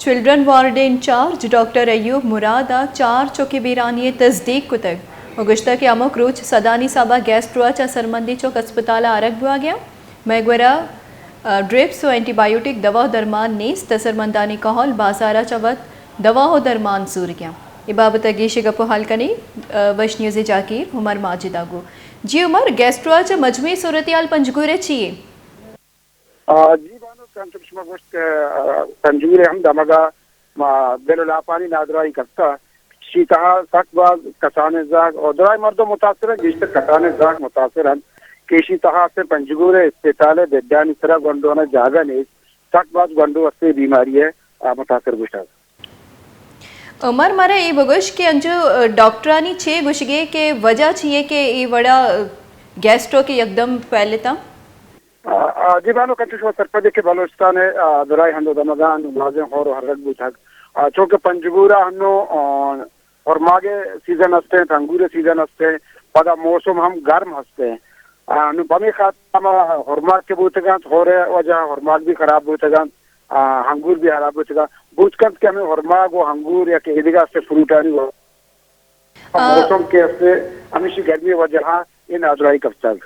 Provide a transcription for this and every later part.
Children ward ءِ incharge doctor Ayub مراد ءَ چار چک ءِ بیرانی ءِ تصدیق کتگ ءُ گوشتگ کہ ہمک روچ سدانی ساھب ءَ گیسٹرو ءَ چہ سرمندی چک ہسپتال ءَ آرگ بوھگ ءَ انت۔ مئے گورا، ءَ، ڈرپس ءُ اینٹی بایوٹک دوا ءُ درمان نیست، سرمندانی کہول بازار ءَ چہ وت دوا ءُ درمان زورگ ءَ انت۔ اے بابت ءَ گیشیں گپ ءُ ہال کنیں، ءَ، وش نیوز ءِ جاکیر عمر ماجد ءَ گوں۔ جی عمر، گیسٹرو ءَ چہ مجموعی صورتحال پنجگور ءَ چی یے؟ آ، جی بانک، انچو کہ شما گوشت کہ، آ، پنجگور ءِ ہم دمگ ءَ ما دل ءُ لاپانی نادراہی کپتہ۔ ایشی تہا سک باز کسانیں زہگ ءُ دراہ مردم متاثر انت، گیشتر کسانیں زہگ متاثر انت کہ ایشی تہا است پنجگور ءِ اسپتال ءِ بیڈانی سرا گونڈوانی جاگہ نیست، سک باز گونڈو است بیماری ءَ، آ، متاثر بوتگ۔ عمر، مارا اے بگوش کہ انچو، ءَ، ڈاکٹرانی چے گوشگ ءَ کہ وجہ چی یے کہ اے وڑا، ءَ، گیسٹرو کہ یکدم پھیلتا؟ آ، آ، جی بانک، انچو شما سرپد ئے کہ بلوچستان ءِ، آ، دراہیں ہند ءُ دمگاں بازیں ہور ءُ ہرگ بوتگ۔ آ، چونکہ پنجگور ءَ ہنو، آ، ہرماگ ءِ سیزن است انت، انگور ءِ سیزن است انت، پدا موسم ہم گرم ہست انت۔ آ، نوں پمے خاطر ہما ہرماگ کہ بوتگ انت، ہور ءِ وجہ ءَ ہرماگ بھی خراب بوتگ انت، آ، انگور بھی خراب بوتگ انت۔ بوت کنت کہ ہمے ہرماگ ءُ انگور یا کہ ایدگہ است فروٹانی و-، آ، موسم کہ است ہمیشی گرمی ءِ وجہ ءَ اے نادراہی کپتگ۔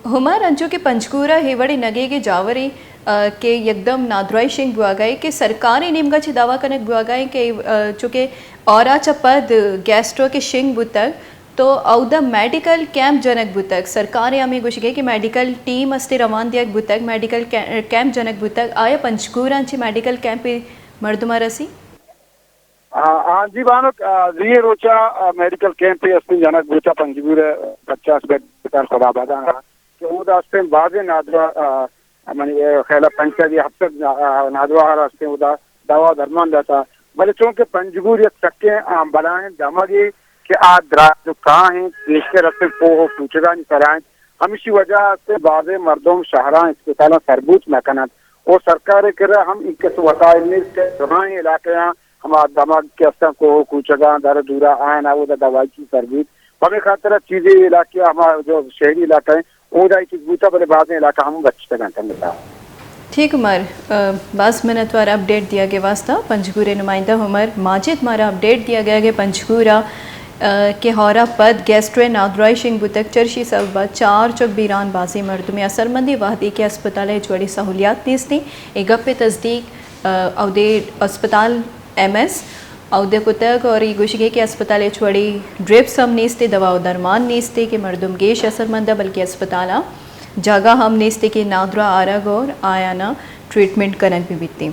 عمر، انچو کہ پنجگور ءَ اے وڑیں نگیگ ءِ جاورے، ءَ، کہ یکدم نادراہی شنگ بوھگ ءَ کہ سرکار ءِ نیمگ ءَ چہ دعوی کنگ بوھگ ءَ کہ، ءَ، چونکہ ہور ءَ چہ پد گیسٹرو کہ شنگ بوتگ تو اودا میڈیکل کیمپ جنگ بوتگ۔ سرکار ءِ ہمے گوشگ ءَ کہ میڈیکل ٹیم است روان دیگ بوتگ، میڈیکل کیمپ جنگ بوتگ۔ آیا پنجگور ءَ چہ میڈیکل کیمپ مردم ءَ رسی؟ آ، آ، جی بانک، آ، دوئیں روچ ءَ، آ، میڈیکل کیمپے استیں جنگ بوتہ پنجگور ءِ پچاس بیڈ ہسپتال خداباد ءَ کہ اودا استیں بازیں نادراہ، آ، منی خیال ءَ پنچ سد یا ہپت سد نا-، آ، نادراہ ہر استیں اودا دوا درمان داتا۔ بلے چونکہ پنجگور یک سکیں، آ، بلاہیں دمگے کہ آ دراج ءُ کاہ انت، گیشتر استیں کوہ ءُ کوچگانی سرا انت، ہمیشی وجہ ءَ استیں بازیں مردم شہراں اسپتالاں سر بوت نہ کننت ءُ سرکار ءِ کرا ہم انکس وسائل نیست کہ دراہیں علاقہاں ہما دمگ کہ استاں کوہ ءُ کوچگاں در ءُ دورا آیاں اودا دوائی چی سر بیت۔ پمے خاطر ءَ چیزے علاقہ ہما جو شہری علاقہ ہیں اودا اے چیز بوتا، بلے بازیں علاقہ ہم بچتگ انت ہمے تہا۔ ٹھیک عمر، ءَ، باز منتوار اپڈیٹ دیگ ءِ واسطہ۔ پنجگور ءِ نمائندہ عمر ماجد مارا اپڈیٹ دیگ ءَ کہ پنجگور ءَ، ءَ، کہ ہور ءَ پد گیسٹرو ءِ نادراہی شنگ بوتگ، چرشی سبب ءَ چار چک بیران، بازیں مردمے ءَ سرمندی وہدے کہ اسپتال ءَ ہچ وڑیں سہولیات نیستیں۔ اے گپ ءِ تصدیق، ءَ، اودے اسپتال ایم ایس اودے کتگ اور اے گوشگ ءَ کہ اسپتال ءَ ہچ وڑیں ڈرپس ہم نیست، دوا ءُ درمان نیست کہ مردم گیش اثرمند، بلکہ اسپتال ءَ جاگہ ہم نیست کہ نادراہ آرگ اور آیانا ٹریٹمنٹ کنگ بہ بیتیں۔